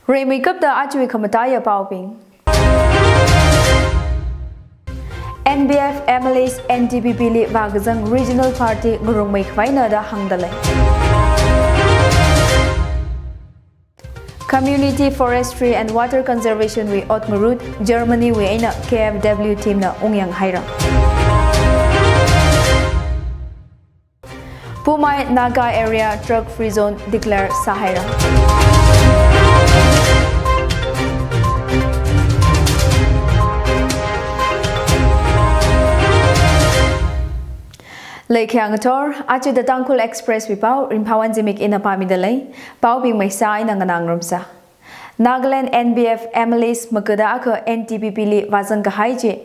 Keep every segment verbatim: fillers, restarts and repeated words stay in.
Rimeikapta ajawui khamataiya paobing. N P F M L As N D P P li vākazang regional party ngarungmei khavaina da hāngdalei. Community Forestry and Water Conservation wui ot ngarut Germany wui eina K F W team na ungyang haira. Poumai Naga area drug free zone declare sāhaira. Leikhyang thor, aja The Tangkhul Express wui pao, Ringphāwan Zimik ina pāmidalei, paobing maisa ina nganāngarumsa. Nagaland N P F M L As makada akha N D P P li vāzang kahai chi,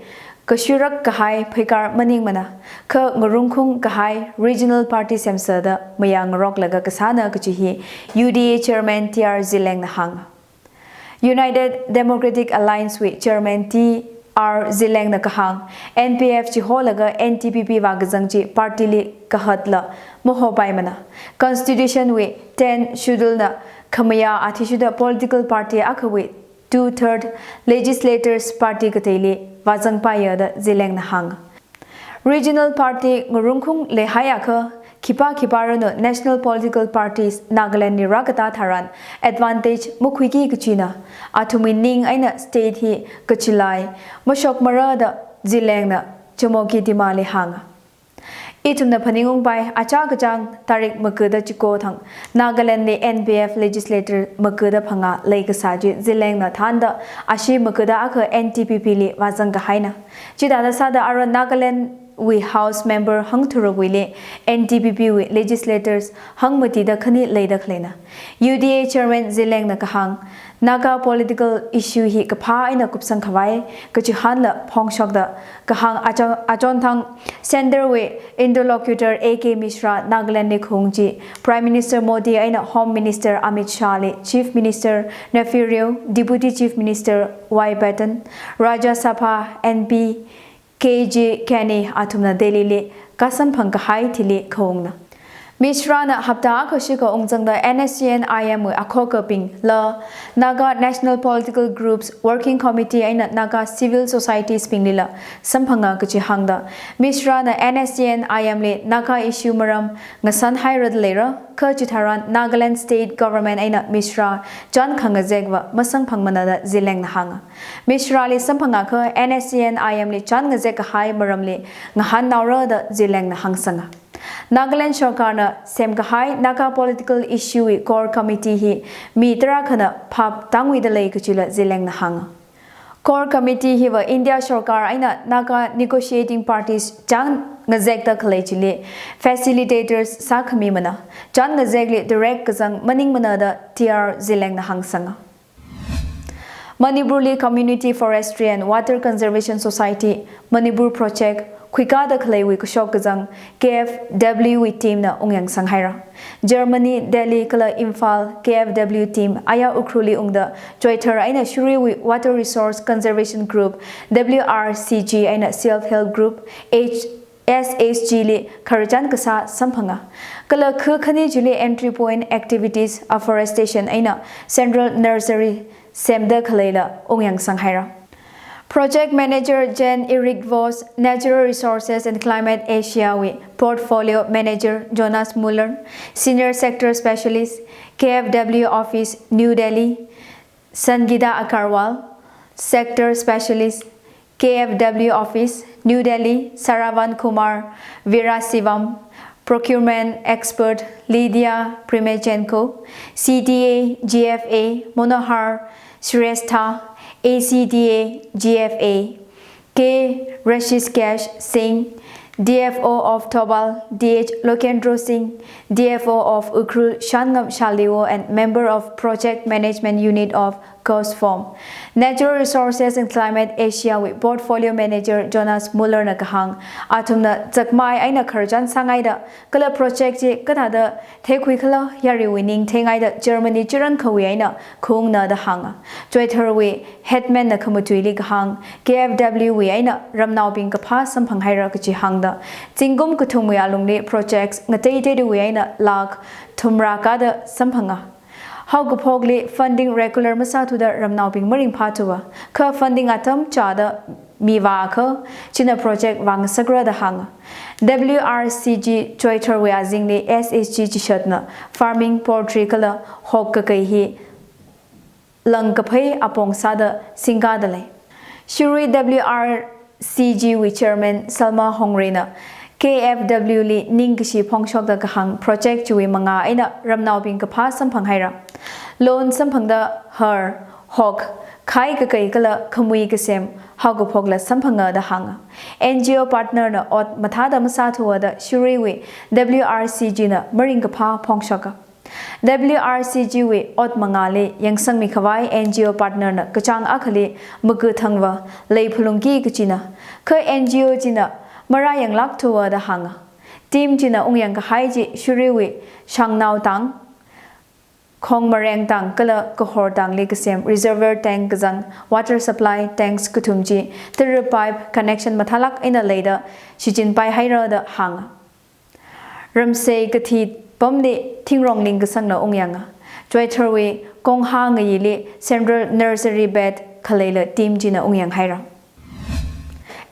kashurak kahai pheikar maningmana, kha ngarungkhung kahai regional party semsa da mayā ngaroklaga kasāna kachi hi U D A chairman T R Zeliang na hāng. United Democratic Alliance wui chairman T R Zeliang na kahāng, N P F chiholaga N D P P vākazang chi party li kahatla mahopaimana. Constitution wui ten schedule na khamayā athishurda political party akhawui two third legislators party kateili vāzangpaiya da Zeliang na hāng. Regional party ngarungkhung leihaiakha, khipā khipāranu national political parties Nagaland li rākatā tharan advantage makhuiki kachina, athumwui ning eina state hi kachilai mashokmara da Zeliang na Chümoukedima li hānga. Ithumna phaningungpai, achā kachāng tarik makada chiko thang Nagaland li N P F legislator makada phangā leikasā chi Zeliang na thānda, ashi makada akha N D P P li vāzang kahaina. Chithāda sāda ara Nagaland wui House member hangtharuk wuili N D P P wui legislators hangmatida khani leida khaleina. U D A chairman Zeliang na kahāng, Naga political issue hi kaphā eina kupsang khavai kachihānla phongshokda kahāng achon, achonthang center wui interlocutor A K Mishra Nagaland li khaung chi Prime Minister Modi eina Home Minister Amit Shah li Chief Minister Neiphiu Rio, Deputy Chief Minister Y Patton, Rajya Sabha M P K J Kenny athumna Delhi li kasamphang kahai thili khaungna. Mishra na hapta akha shikha ungzangda N S C N I M wui akhokabingla Naga National Political Groups Working Committee eina Naga Civil Societies binglila samphanga kachi hāngda, Mishra na N S C N I M li Naga issue maram ngasanhairada leira, kha chitharan Nagaland State Government eina Mishra chān khangazekva masamphangmana da Zeliang na hānga. Mishra li samphangakha N S C N I M li chān ngazek kahai maramli ngahānnaora da Zeliang na hāngsanga. Nagaland sorkarna semkahai Naga political issue wui core committee hi mi tarākhana phap tāngwuida lei kachila Zeliang na hānga. Core committee hiva India sorkar eina Naga negotiating parties chān ngazekda khalei chili facilitators sākhamimana, chān ngazekli direct kazang maningmana da T R Zeliang na hāngsanga. Manipur li Community Forestry and Water Conservation Society Manipur project khuikāda khaleiwui kashok kazang K F W wui team na ungyang sanghaira. Germany, Delhi kala Imphal K F W team aya Ukhrul li ungda Choithar eina Shuriwui Water Resource Conservation Group, W R C G eina Self Help Group, H S H G li khararchan kasā samphanga. Kala khu khani chili entry point activities, afforestation eina central nursery semda khaleila ungyang sanghaira. Project Manager Jan Erik Vos, Natural Resources and Climate Asia wui Portfolio Manager Jonas Muller, Senior Sector Specialist, K F W Office, New Delhi, Sangeeta Agarwal, Sector Specialist, K F W Office, New Delhi, Saravan Kumar Veerasivam, Procurement Expert Lydia Primachenko, C T A G F A Manohar Shrestha, A C T A G F A K Rishikesh Singh, D F O of Thoubal, D H Lokendro Singh, D F O of Ukhrul Shanngam Shaleo and member of Project Management Unit of COSFOM. Natural Resources and Climate Asia wui Portfolio Manager Jonas Muller na kahāng, athumna chakmai eina khararchan sāngaida, kala project chi kathāda theikhui khala yaruiwui ning theingaida Germany chirankawui eina khaungna da hānga. Choitharwui headman na khamatuili kahāng, K F W wui eina ramnaobing kaphā samphanghaira kachi hāngda, zingkum kathumwui alungli projects ngateiteidawui eina lakh thumrā kāda samphanga. Haokaphokli funding regular masāthuda ramnaobing maringphāthuwa, kha funding atam chāda mivāakha, china project vāngasakra da hānga. W R C G Choithar wui azingli S H G chishatna farming, poultry kala hog kakai hi langkaphei apong sāda singkada lei. Shirui W R C G wui chairman Salma Hongre na K F W li ningkashi phongshokda kahāng project chiwui mangā eina ramnaobing kaphā samphang haira. Loan samphangda har, hog, khai kakai kala khamui kasem haokaphokla samphanga da hānga. N G O partner na ot mathāda masāthuwa da Shirui wui W R C G na maringkaphā phongshoka. W R C G wui ot mangāli yangsangmi khavai N G O partner na kachāng akhali makuthangva lei phalungki kachina, kha N G O china marāyanglākthuwa da hānga. Team china ungyang kahai chi Shirui wui Shangnao tang, Khongmareng tang kala Kahor tangli kasem reservoir tank kazang water supply tanks kathum chi tara pipe connection mathālāk eina leida shichinpai haira da hānga. Ramsei kathi pamli thingrong lingkasangna ungyanga. Choithar wui Kongha ngayili central nursery bed khaleila team china ungyang haira.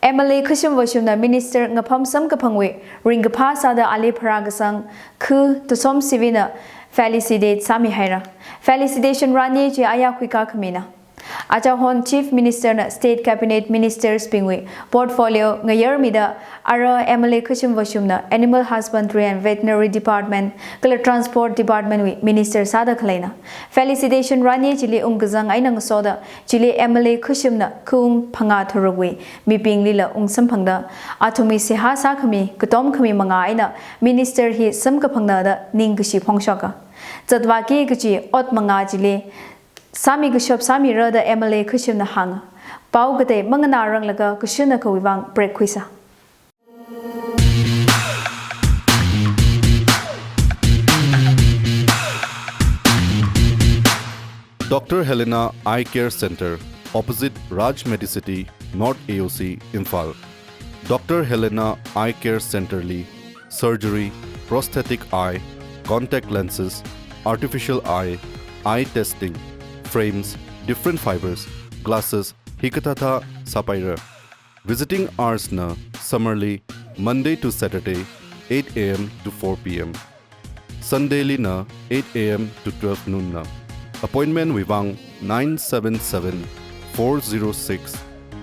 M L A Khushim Vashumna Minister ngapham samkaphangwui ringkaphā sāda ali pharākasang Khu Tusom Sivina felicitate sāmi haira. Felicitation rani chi aya khuikā khamina. Achahon Chief Minister na State Cabinet Ministers bingwui portfolio ngayarmida ara M L A Khushim Vashumna Animal Husbandry and Veterinary Department kala Transport Department wui Minister sāda khaleina. Felicitation rani chili ungkazang eina ngasoda chili M L A Khushimna khung phangā tharukwui mibinglila ungsamphangda athumwui seihā sākhami katom khami mangā eina Minister hi samkaphangna da ningkashi phongshoka. Zatvāki kachi ot mangā chili sāmi kashap sāmira da M L A Khushimna hānga. Pao katei manganāranglaga kashunna kawui vang break khuisa. Doctor Helena Eye Care Center, opposite Raj Medicity, North A O C, Imphal. Doctor Helena Eye Care Center li surgery, prosthetic eye, contact lenses, artificial eye, eye testing, frames, different fibers, glasses, hikathāthā sāpaira. Visiting hours na summer li Monday to Saturday, eight A M to four P M. Sunday li na eight A M to twelve noon na. Appointment wui vang nine seven seven, four zero six,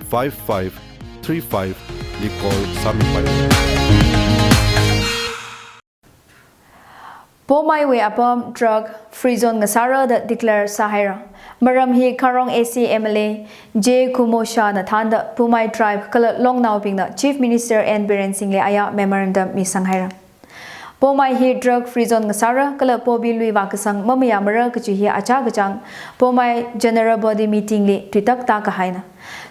five five three five li call sāmipai. Poumai wui apam drug free zone ngasāra da declare sāhaira. Maram hi Karong A C M L A J Kumo Shah na thānda Poumai tribe kala longnaobingna Chief Minister N Biren Singh li aya memorandum misanghaira. Poumai hi drug free zone ngasāra kala pobi lui vākasang mamayāmara kachi hi achā kachāng Poumai General Body Meeting li tuitak tākahaina.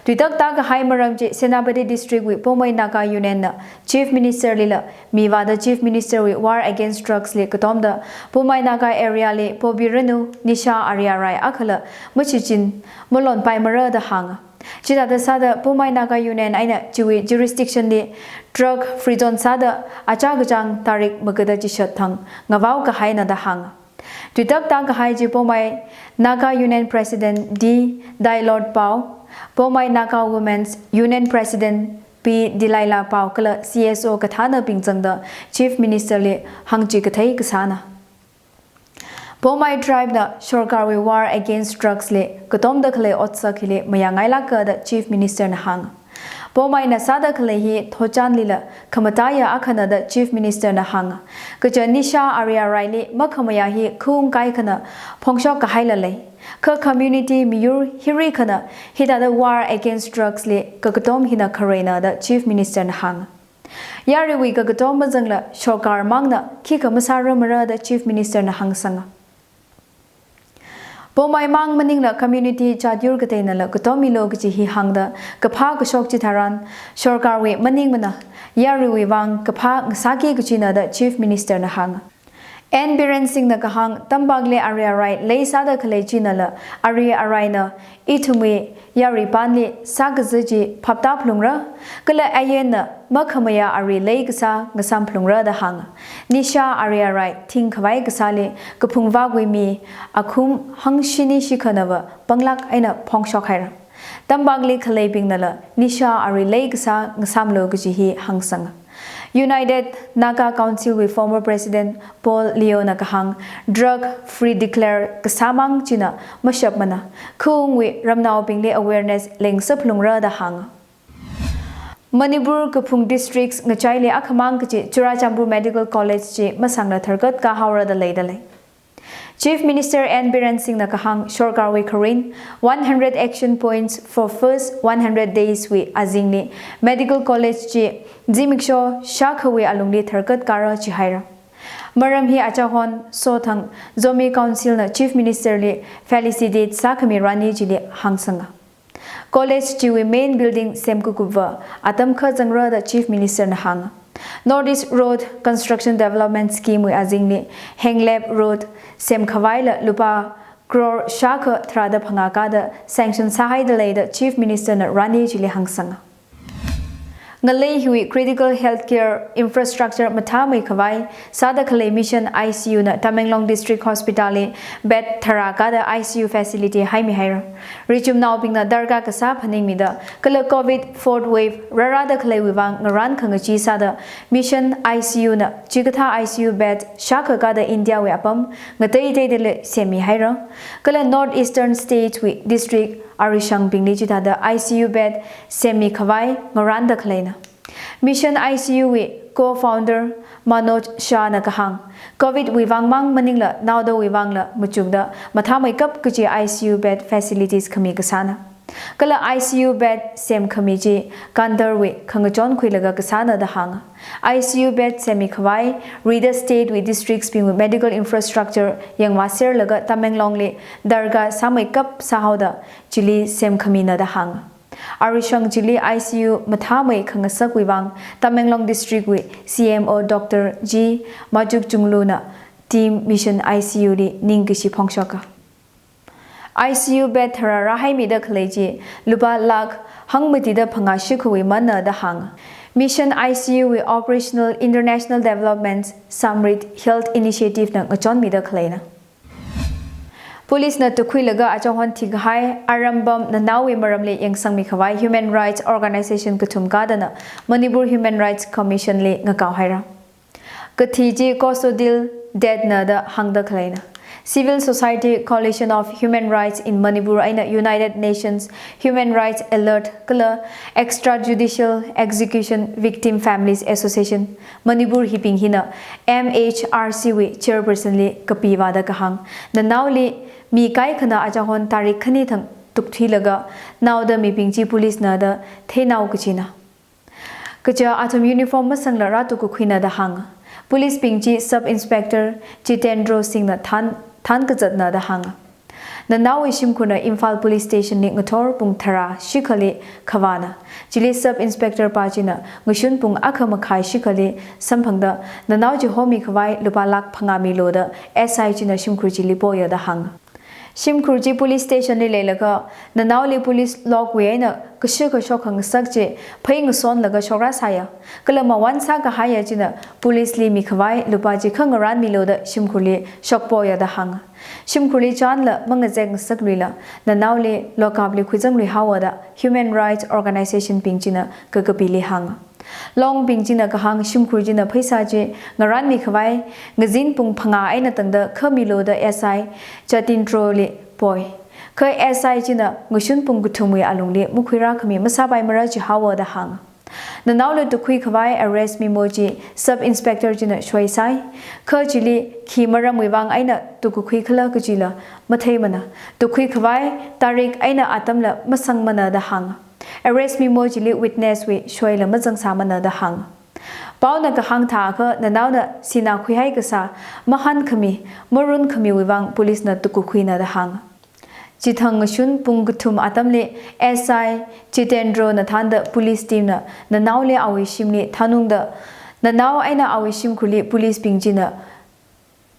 Tuitak tākahai maram chi Senapati District wui Poumai Naga Union na Chief Minister lila mivāda Chief Minister wui War Against Drugs li katomda Poumai Naga area li pobi ranu, nisha, ari arai akhala machichin malonpaimara da hānga. Chithāda sāda Poumai Naga Union eina chiwui jurisdiction li drug free zone sāda achā kachāng tarik magada chishat thang ngavao kahaina da hānga. Tuitak tākahai chi Poumai Naga Union President D Dailord Pao, Poumai Naga Women's Union President P Dilaila Pao kala C S O kathānabing zangda Chief Minister li hāngchi kathei kasāna. Poumai tribe na sorkarwui War Against Drugs li katomda khalei otsak hili mayāngailāka da Chief Minister na hānga. Poumai na sāda khalei hi thotchanlila khamataiya akhana da Chief Minister na hānga. Kaja nisha ari araili makhamayā hi khung kaikhana phongshok kahaila lei. Kha community miyur hirikhana hithāda War Against Drugs li kakatom hina khareina da Chief Minister na hānga. Yaruiwui kakatom mazangla sorkar mangna khikha masāramara da Chief Minister na hāngsanga. Poumai mang maningla community jat yur kateinala katom milo kachi hi hāngda kaphā kashok chitharan sorkarwui maningmana yaruiwui vang kaphā ngasāki kachina da Chief Minister na hānga. N Biren Singh na kahāng tampakli ari arai leisāda khalei chinala ari araina ithumwui yaruipanli sākazā chi phaptā phalungra, kala ayenna makhamayā ari leikasā ngasām phalungra da hānga. Nisha ari arai thing khavai kasāli kaphung vākhui mi akhum hangshini shikhanava panglāk eina phongshok haira. Tampakli khaleibingnala nisha ari leikasā ngasāmlu kaji hi hāngsanga. United Naga Council wui former President Paul Leo na kahāng, drug free declare kasāmang china mashapmana, khaungwui ramnaobingli awareness lengsā phalungra da hānga. Manipur kaphung districts ngachaili akhamang kachi Churachandpur Medical College chi masangla tharkat kahaora da leidalei. Chief Minister N Biren Singh na kahāng, sorkarwui kharin one hundred action points for first one hundred days wui azingli medical college chi zimiksho shākhawui alungli tharkat kara jihaira. Maram hi achahon sothang Zomi Council na Chief Minister li felicitate sākhami rani chili hāngsanga. College chiwui main building semkakupva atam kha zangra da Chief Minister na hānga. North East Road Construction Development Scheme wui azingli Henglep Road semkhavaila lupā crore shākha tharāda phangā kada sanction sāhaidalei da Chief Minister na rani chili hāngsanga. Ngalei hiwui critical healthcare infrastructure mathāmei khavai sāda khalei Mission I C U na Tamenglong District Hospital li bed tharā kada I C U facility haimihaira. Richumnaobingna darkar kasā phaningmida kala covid fourth wave rārāda khaleiwui vang ngarān khangachee sāda Mission I C U na chikathā I C U bed shākha kada India wui apam ngateiteidali semmihaira. Kala North Eastern States wui district arishangbingli chithāda I C U bed semmi khavai ngarānda khaleina. Mission I C U wui co-founder Manoj Shah na kahāng, covid wui vangmang maningla naodawui vangla machukda mathāmeikap kachi I C U bed facilities khami kasāna. Kala I C U bed semkhami chi counter wui khangachon khuilaga kasāna da hānga. I C U bed semmi khavai rida state wui districts bingwui medical infrastructure yangvāserlaga Tamenglong li darkar sāmeikap sāhaoda chili semkhamina da hānga. Arishang chili I C U mathāmei khangasakwui vang Tamenglong District wui C M O Doctor G Majukchunglu na Team Mission I C U li ningkashi phongshoka. I C U bed tharā rāhaimida khalei chi lupā lakh hangmatida phangā shikhawui mana da hānga. Mission I C U wui operational international developments Samrit Health Initiative na ngachonmida khaleina. Police na tukhuilaga achahon thikahai arambam nanaowui maramli yangsangmi khavai human rights organization kathum kadana Manipur Human Rights Commission li ngakao haira. Kathi chi custodial death na da hāngda khaleina. Civil Society Coalition of Human Rights in Manipur eina United Nations Human Rights Alert kala Extrajudicial Execution Victim Families Association Manipur hibing hina M H R C wui chairperson li kapiva da kahāng. Nanaoli mi kaikhana achahon tarik khani thang tukthuilaga naoda mibing chi police na da theinao kachina. Kaja athum uniform masangla rātukkakhuina da hānga. Police bing chi Sub Inspector Jitendra Singh na than, than kazatna da hānga. Nanaowui shimkhurna Imphal Police Station li ngathor pung tharā shikhali khavāna. Chili Sub Inspector pa china ngashun pung akha makhai shikhali samphangda nanao chi homi khavai lupā lakh phangā milu da S I china shimkhur chili poya da hānga. Shimkhur chi police station li leilaga nanaoli police lock wui eina kashi kashok khangasak chi phei ngasonlaga shokra sāya. Kala mawan sākahaiya china police li mikhavai lupā chi khangarān milu da shimkhurli shokpoya da hānga. Shimkhurli chānla mangazek ngasakluila nanaoli lockup li khuizanglui haowa da human rights organization bing china kakapili hānga. Longbing china kahāng shimkhur china pheisā chi ngarānmi khavai ngazin pung phangā eina tangda kha milu da S I Jatindro li poi. Kha S I china ngashun pung kathumwui alungli makhuirā khami masāpaimara jihaowa da hānga. Nanaoli tukkhui khavai arrest memo chi Sub Inspector china shoisai. Kha chili khi maramwui vang eina tukkakhui khala kajila matheimana. Tukkhui khavai tarik eina atamla masangmana da hānga. Arrest memo chili witness wui shoila mazangsāmana da hānga. Paona kahāng thākha nanaona sinā khuihai kasā mahān khami, marun khamiwui vang police na tukkakhuina da hānga. Chithang ngashun pung kathum atamli S I Jitendra na thānda police team na nanaoli awui shimli thanungda nanao eina awui shimkhurli police bing china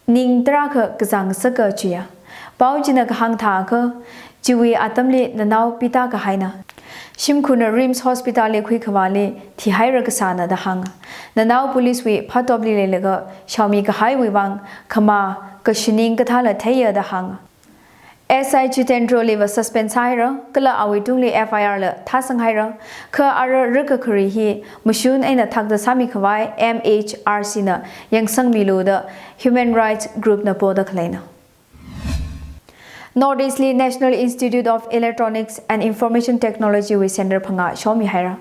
ning tarākha kazang sāka chiya. Pao china kahāng thākha Chiwui atamli nanao pita kahaina. Shimkhurna RIMS Hospital li khuikhavāli thihaira kasāna da hānga. Nanao police wui phatopli leilaga shaomi kahaiwui vang khamā kashining kathāla theiya da hānga. S I Jitendra liva suspend sāhaira, kala awui tungli F I R la thāsanghaira, kha ara rikakharei hi mashun eina thakta sāmi khavai M H R C na yangsangmilu da human rights group na poda khaleina. North East li National Institute of Electronics and Information Technology wui center phangā shomihaira.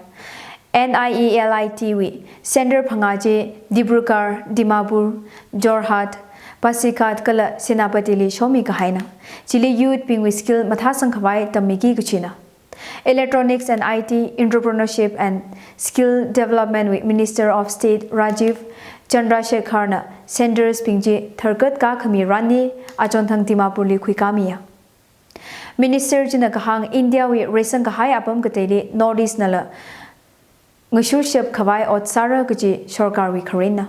N I E L I T wui center phangā chi Dibrugarh, Dimapur, Jorhat, Pasighat kala Senapati li shomi kahaina. Chili youth bingwui skill mathāsang khavai tammiki kachina. Electronics and I T, Entrepreneurship and Skill Development wui Minister of State Rajeev Chandrashekhar na centers bing chi tharkat kakhami ranli achonthang Dimapur li khuikamiya. Minister china kahāng India wui reisang kahai apam kateili North East nala ngashurshap khavai ot sāra kaji sorkarwui kharena.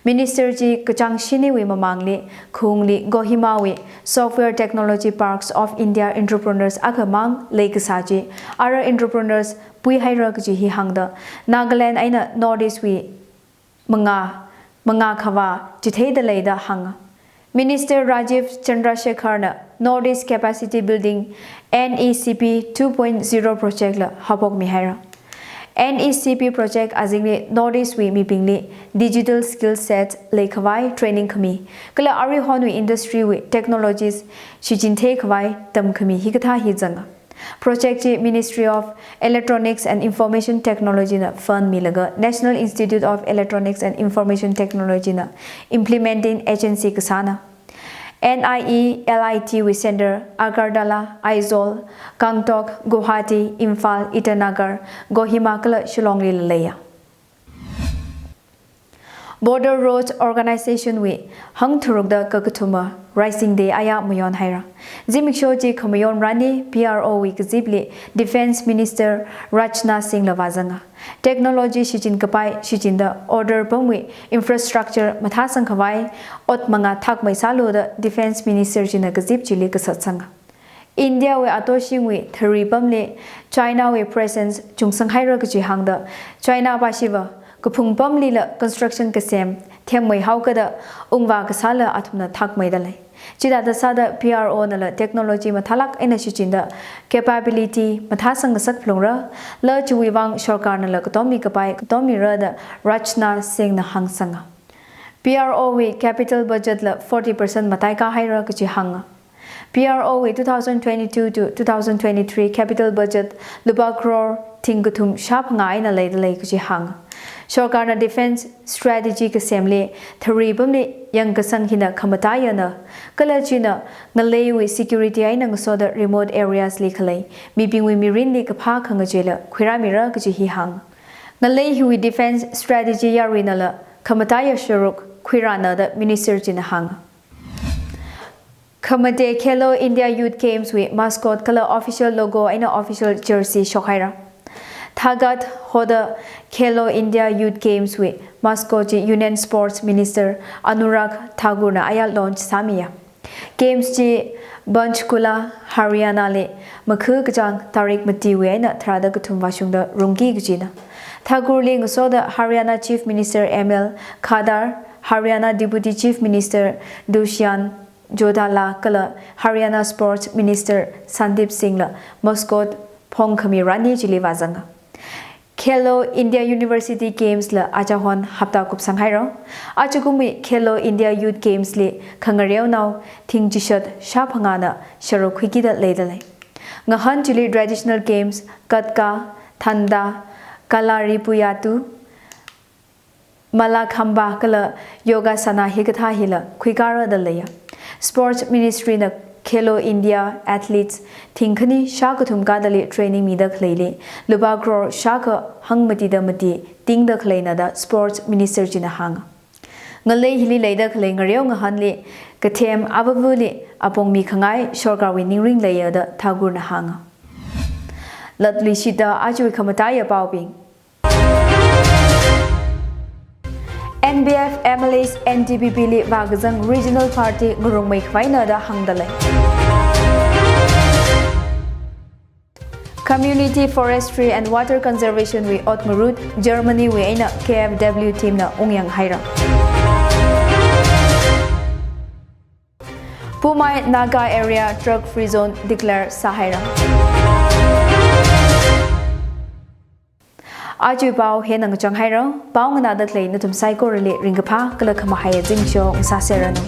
Minister chi kachāng shiniwui mamangli, Khaungli Kohima wui Software Technology Parks of India Entrepreneurs akhamang leikasā chi, ara entrepreneurs puihaira kaji hi hāngda, Nagaland eina North East wui mangā, mangā khavā chitheida leida hānga. Minister Rajeev Chandrashekhar na North East Capacity Building N E C B two point zero project la haophokmihaira. N E C B project azingli North East wui mibingli digital skill set leikhavai training khami, kala aruihonwui industry wui technologies shichinthei khavai tamkhami hikathā hi zanga. Project chi Ministry of Electronics and Information Technology na fund milaga National Institute of Electronics and Information Technology na implementing agency kasāna. N I E L I T wui center Agartala, Aizawl, Gangtok, Guwahati, Imphal, Itanagar, Kohima kala Shillong li leiya. Border Roads Organization wui hangtharukda kakathuma Rising Day aya mayonhaira. Zimiksho chi khamayon ranli P R O wui kazipli Defence Minister Rajnath Singh la vāzanga. Technology shichin kapai shichinda order pamwui infrastructure mathāsang khavai ot mangā thakmei sālu da Defence Minister china kazip chili kasatsanga. India wui atoshingwui thari pamli China wui presence chungsanghaira kaji hāngda, China pashiva kaphung pamlila construction kasem themmei haokada ungvā kasāla athumna thakmeida lei. Chithāda sāda P R O nala technology mathālāk eina shichinda capability mathāsang ngasak phalungra, la chiwui vang sorkar nala katommi kapai katommi ra da Rajnath Singh na hāngsanga. P R O wui capital budget la forty percent matai kahaira kaji hānga. P R O wui two thousand twenty-two to two thousand twenty-three capital budget lupā crore thingkathum shāphangā eina leida lei kaji hānga. Sorkarna defence strategy kasemli thari pamli yangkasang hina khamataiya na, kala china ngaleiwui security eina ngasoda remote areas li khalei mibingwui mirinli kaphā khangacheila khuirāmira kaji hi hānga. Ngalei hiwui defence strategy yaruinala khamataiya sharuk khuirāna da minister china hānga. Khamatei Khelo India Youth Games wui mascot kala official logo eina official jersey shokhaira. Thagat hoda Khelo India Youth Games wui mascot chi Union Sports Minister Anurag Thakur na aya launch sāmiya. Games chi Panchkula, Haryana li makhu kachāng tarik matiwui eina tharāda kathum vāshungda rungki kajina. Thakur li ngasoda Haryana Chief Minister M L Khadar, Haryana Deputy Chief Minister Dushyant Chaudola kala Haryana Sports Minister Sandeep Singh la mascot phongkhami ranli chili vāzanga. Khelo India University Games la achahon hapta kupsanghaira. Achakumwui Khelo India Youth Games li khangareonao thingchishat shāphangāna sharuk khuikida leida lei. Ngahān chili traditional games, gatka, thanda, kalaripayattu, mallakhambha kala yogasana hikathā hila khuikara da leiya. Sports Ministry na Khelo India athletes thingkhani shākathum kadali training mida khaleili lupā crore shākha hangmatida mati tingda khaleina da Sports Minister china hānga. Ngalei hili leida khalei ngareo ngahānli kathem avavali apong mikhangai sorkarwui ningring leiya da Thakur na hānga. Latluishita ajawui khamataiya paobing. N P F M L As N D P P li vākazang regional party ngarungmei khavaina da hāngda lei. Community Forestry and Water Conservation wui ot ngarut Germany wui eina K F W team na ungyang haira. Poumai Naga area drug free zone declare sāhaira. Aja pao hina ngachang haira. Pao nganāda khalei nathum saikorali ringkaphā kala khamahaiya zingsho ngasāserranu.